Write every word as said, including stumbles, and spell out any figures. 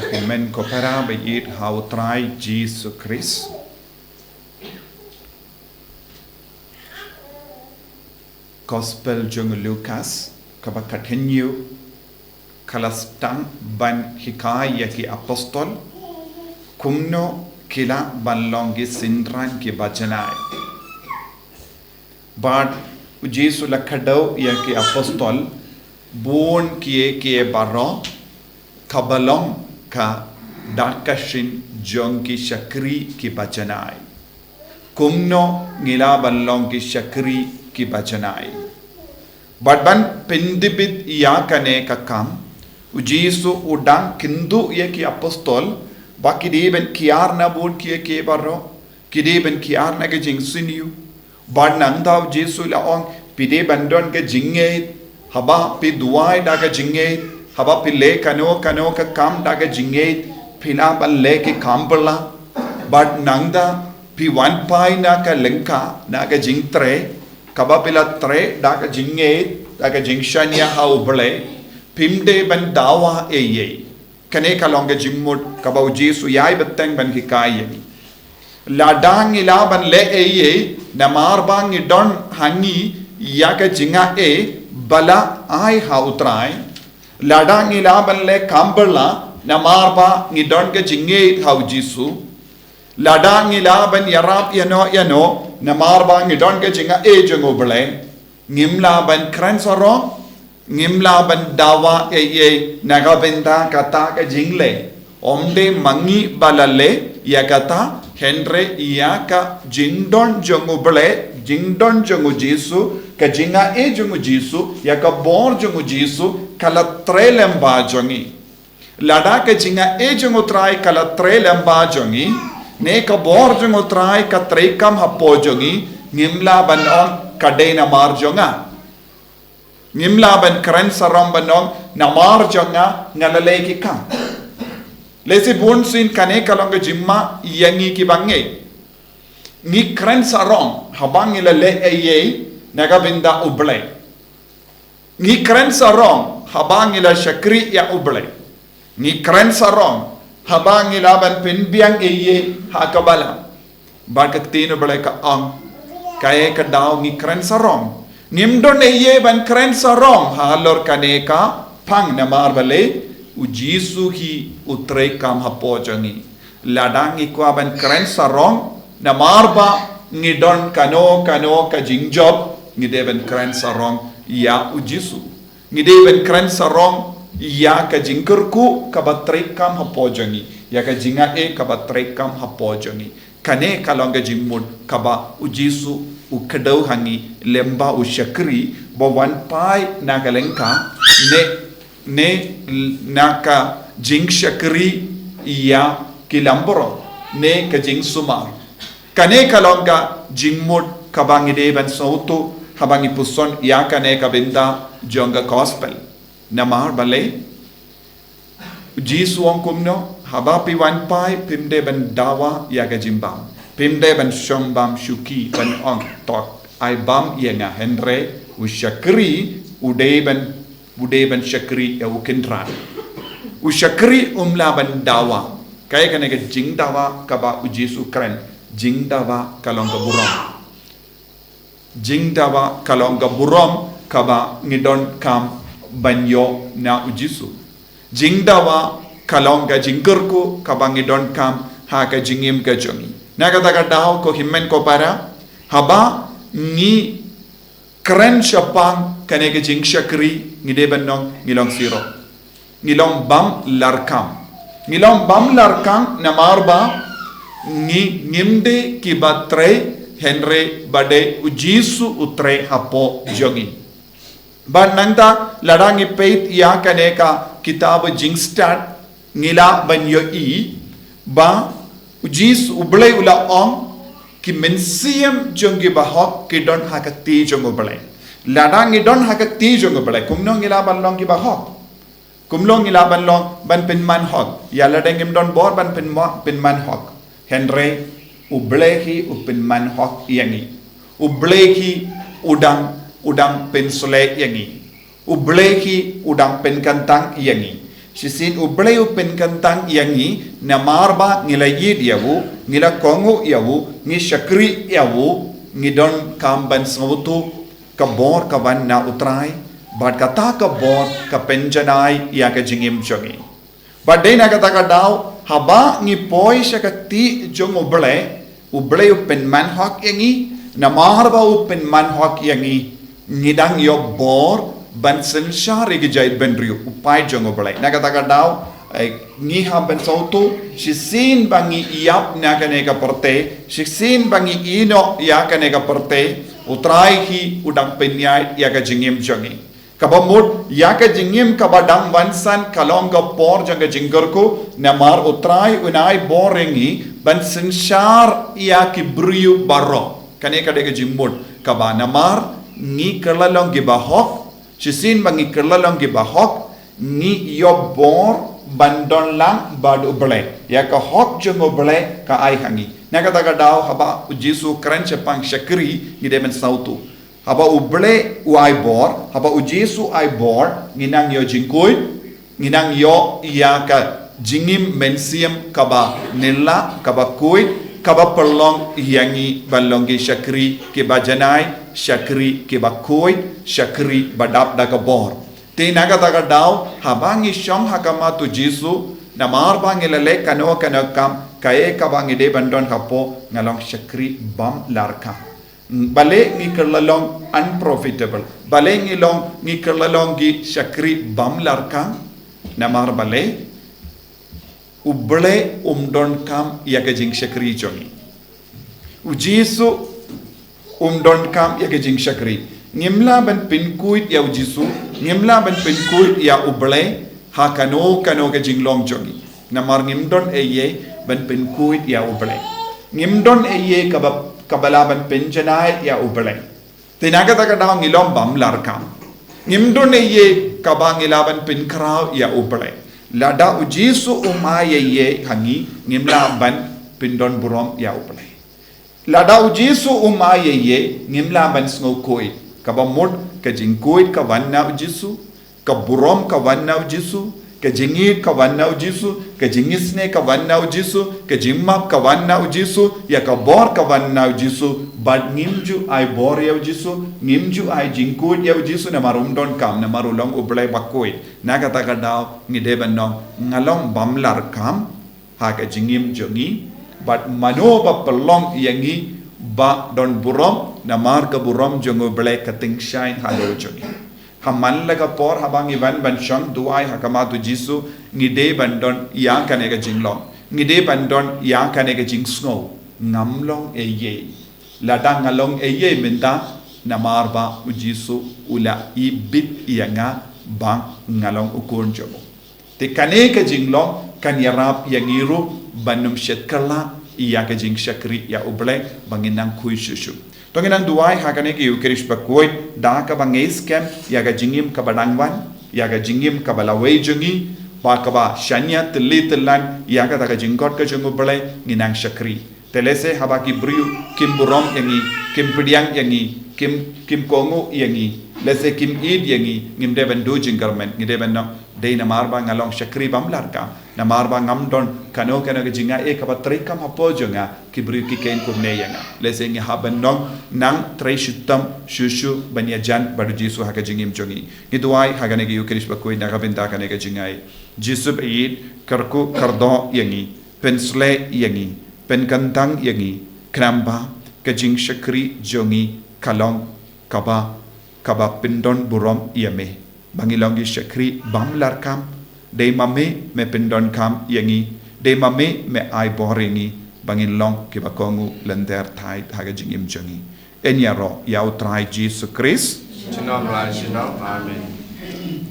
Hynmen ko para ba ïeit ha u Trai Jisu Khrist. Gospel jong u Lukas, kaba khatynñiew, ka la sdang ban hikai ïa ki apostol kumno ki lah ban long ki synran kiba janai. Bad u Jisu la kdew ïa ki apostol, bun kiei kiei baroh, kaba long ka dak ka shin jong ki shakri kiba janai. Kumno ngi lah ban long ki shakri kiba janai? Bad ban pyndep bit ïa kane ka kam, u Jisu u dang kynduh ïa ki apostol ba ki dei ban kiar na bun kiei kiei baroh, ki dei ban kiar na ka jingsniew. Bad nangta u Jisu la ong, phi dei ban don ka jingngeit haba phi duwai da ka jingngeit, haba phi leh kano kano ka kam da ka jingngeit, phi lah ban leh ki kam bylla. Bad nangta phi wan phai na ka lyngkha, na ka jingtrei, kaba phi la trei da ka jingngeit, da ka jingshaniah ha u Blei, phim dei ban dawa ei ei. Kane ka long ka jingmut kaba u Jisu u ïai bteng ban hikai ïa ngi. Lada ngi lah ban leh ei ei, namar ba ngi don ha ngi ïa ka jingaiei ba la ai ha u Trai. Lada ngi lah ban leh kam bylla, namar ba ngi don ka jingngeit ha u Jisu. Lada ngi lah ban ïarap ïano ïano, namar ba ngi don ka jingaiei jong u Blei. Ngim lah ban kren sarong, ngim lah ban dawa ei ei na ka bynta kata ka jingleh. Ym dei ma ngi ba la leh ïa kata, hynrei ïa ka jingdon jong u Blei, jingdon jong u Jisu, ka jingaiei jong u Jisu, ïa ka bor jong u Jisu, ka la trei lem bad jong ngi. Lada ka jingaiei jong u Trai ka la trei lem bad jong ngi, ne ka bor jong u Trai ka treikam hapoh jong ngi, ngim lah ban ong ka dei namar jong nga. Ngim lah ban kren sarong ban ong namar jong nga nga la leh ki kam. Lehse bunsien kane ka long ka jingma ïa ngi kiba ngeit. Ngi kren sarong haba ngi la leh ei ei na ka bynta u Blei. Ngi kren sarong haba ngi la shakri ïa u Blei. Ngi kren sarong haba ngi lah ban pynbiang ei ei ha ka balang. Bad ka ktien u Blei ka ong, kaei ka daw ngi kren sarong? Ngim don ei ei ban kren sarong halor kane ka phang, namar balei? U Jisu hi u treikam hapoh jong ngi. Lada ngi kwah ban kren sarong, namar ba ngi don kano kano ka jingjop, ngi dei ban kren sarong ïa u Jisu. Ngi dei ban kren sarong ïa ka jingkyrkhu kaba treikam hapoh jong ngi, ïa ka jingaiei kaba treikam hapoh jong ngi. Kane ka long ka jingmut kaba u Jisu u kdew ha ngi lem bad u shakri, ba wan phai na ka lyngkha, ne ne na ka jingshakri ïa ki langbrot, ne ka jingsumar. Kane ka long ka jingmut kaba ngi dei ban sngewthuh haba ngi puson ïa kane ka bynta jong ka gospel. Namar balei? U Jisu u ong kumno, haba phi wan phai phim dei ban dawa ïa ka jingbam. Phim dei ban shong bam shuki ban ong, to ai bam ïa nga, hynrei u shakri u dei ban u dei ban shakri ïa u kynrad. U shakri um lah ban dawa. Kaei kane ka jingdawa kaba u Jisu u kren? Jingdawa ka long ka burom. Jingdawa ka long ka burom kaba ngi donkam ban ïoh na u Jisu. Jingdawa ka long ka jingkyrkhu kaba ngi donkam ha ka jingim ka jong ngi. Na kata ka daw ko hynmen ko para, haba ngi kren shaphang kane ka jingshakri, ngi dei ban ong ngi long siro. Ngi long bym larkam. Ngi long bym larkam namar ba ngi ngim dei kiba trei, hynrei ba dei u Jisu u trei hapoh jong ngi. Bad nangta lada ngi peit ïa kane ka kitab Jingstad, ngi lah ban ïohi ba u Jisu, u Blei u la ong, ki mynsiem jong ki bahok ki don ha ka kti jong u Blei. Lada ngi don ha ka kti jong u Blei, kumno ngi lah ban long ki bahok? Kumno ngi lah ban long ban pynman hok? Ïa lada ngim don bor ban pynma-, pynman hok, hynrei u Blei hi u pynman hok ïa ngi. U Blei hi u dang, u dang pynshlei ïa ngi. U Blei hi u dang pynkyntang ïa ngi. Shisien U Blei u pynkyntang ïa ngi, namar ba ngi la ïeit ïa u, ngi la kohnguh ïa u, ngi shakri ïa u, ngi donkam ban sngewthuh ka bor ka wan na U Trai, bad kata ka bor ka pynjanai ïa ka jingim jong ngi. Bad dei na kata ka daw, haba ngi poi sha ka kti jong U Blei, U Blei u pynman hok ïa ngi, namar ba u pynman hok ïa ngi, ngi dang ïoh bor ban synshar ïa ki jaitbynriew, u paid jong U Blei. Na kata ka daw, eh, ngi hap ban sngewthuh, shisien ba ngi ïap na kane ka pyrthei, shisien ba ngi ïehnoh ïa kane ka pyrthei, U Trai hi u dang pynïaid ïa ka jingim jong ngi. Kaba mut, ïa ka jingim kaba dang wan san ka long ka por jong ka jingkyrkhu, namar U Trai un ai bor ïa ngi ban synshar ïa ki briew baroh. Kane ka dei ka jingmut kaba namar ngi kylla long kiba hok, shisien ba ngi kylla long kiba hok, ngi ïoh bor ban don lang bad U Blei. Ïa ka hok jong U Blei ka ai ha ngi. Na kata ka daw haba U Jisu u kren shaphang shakri, ngi dei ban sngewthuh. Haba U Blei u ai bor, haba U Jisu u ai bor, ngi nang ïoh jingkhuid, ngi nang ïoh ïa ka jingim mynsiem kaba nylla, kaba khuid, kaba pynlong ïa ngi ban long ki shakri kiba janai, shakri kiba khuid, shakri ba dap da ka bor. Te na kata ka daw, haba ngi shong ha khmat U Jisu, namar ba ngi la leh kano kano ka kam, kaei kaba ngi dei ban don hapoh, nga long shakri bym lah kam. Balei ngi kylla long unprofitable? Balei ngi long, ngi kylla long ki shakri bym lah kam? Namar balei? U Blei um donkam ïa ka jingshakri jong ngi. U Jisu um donkam ïa ka jingshakri. Ngim lah ban pynkhuid ïa U Jisu, ngim lah ban pynkhuid ïa U Blei, ha kano kano ka jinglong jong ngi. Namar ngim don ei ei ban pynkhuid ïa U Blei. Ngim don ei ei kaba, kaba lah ban pynjanai ïa U Blei. Te na kata ka daw ngi long bym lah kam. Ngim don ei ei kaba ngi lah ban pynkhraw ïa U Blei. Lada U Jisu um ai ei ei ha ngi, ngim lah ban pyndon burom ïa U Blei. Lada U Jisu um ai ei ei, ngim lah ban sngewkhuid. Kaba mut ka jingkhuid ka wan na U Jisu, ka burom ka wan na U Jisu, ka jingïeit ka wan na U Jisu, ka jingisynei ka wan na U Jisu, ka jingmap ka wan na U Jisu, ïa ka bor ka wan na U Jisu, bad ngim ju ai bor ïa U Jisu, ngim ju ai jingkhuid ïa U Jisu, namar um donkam, namar u long U Blei bakhuid. Na kata ka daw, ngi dei ban ong, nga long bym lah kam, ha ka jingim jong ngi, bad mano ba pynlong ïa ngi, ba don burom, namar ka burom jong U Blei ka tyngshaiñ halor jong ngi. Ha man la ka por haba ngi wan ban shong duwai ha khmat U Jisu, ngi dei ban don ïa kane ka jinglong. Ngi dei ban don ïa kane ka jingsngew. Ngam long ei ei. Lada nga long ei ei mynta, namar ba U Jisu u la ibit ïa nga ba nga long u khun jong u. Te kane ka jinglong kan ïarap ïa ngi ruh ban ym shet kylla ïa ka jingshakri ïa U Blei ba ngin nang khuid shuh shuh. To ngin nang duwai ha kane ka Eucharist bakhuid da kaba ngi skhem ïa ka jingim kaba dang wan, ïa ka jingim kaba lawei jong ngi, ba kaba shaniah tylli tyllan ïa kata ka jingkhot ka jong U Blei, ngin nang shakri. Te lehse haba ki briew kim burom ïa ngi, kim pdiang ïa ngi, kim, kim kohnguh ïa ngi, lehse kim ïeit ïa ngi, ngim dei ban duh jingkyrmen, ngi dei ban ong, dei namar ba nga long shakri bym lah kam, namar ba ngam don kano kano ka jingai ei kaba treikam hapoh jong nga, ki briew ki kheiñ kumne ïa nga. Lehse ngi hap ban ong, nang trei shitom shuh shuh ban ïajan bad U Jisu ha ka jingim jong ngi. Ngi duwai ha kane ka Eucharist bakhuid na ka bynta kane ka jingai. Jisu ba ïeit, kyrkhu kyrdoh ïa ngi, pynshlei ïa ngi, pynkyntang ïa ngi, khnang ba ka jingshakri jong ngi ka long kaba, kaba pyndon burom ïa me. Ba ngin long ki shakri bym lah kam, dei ma me me pyndonkam ïa ngi, dei ma me me ai bor ïa ngi, ba ngin long kiba kohnguh lynter thait ha ka jingim jong ngi. Yn ïaroh ïa U Trai Jisu Khrist. Junom la junom. Amen.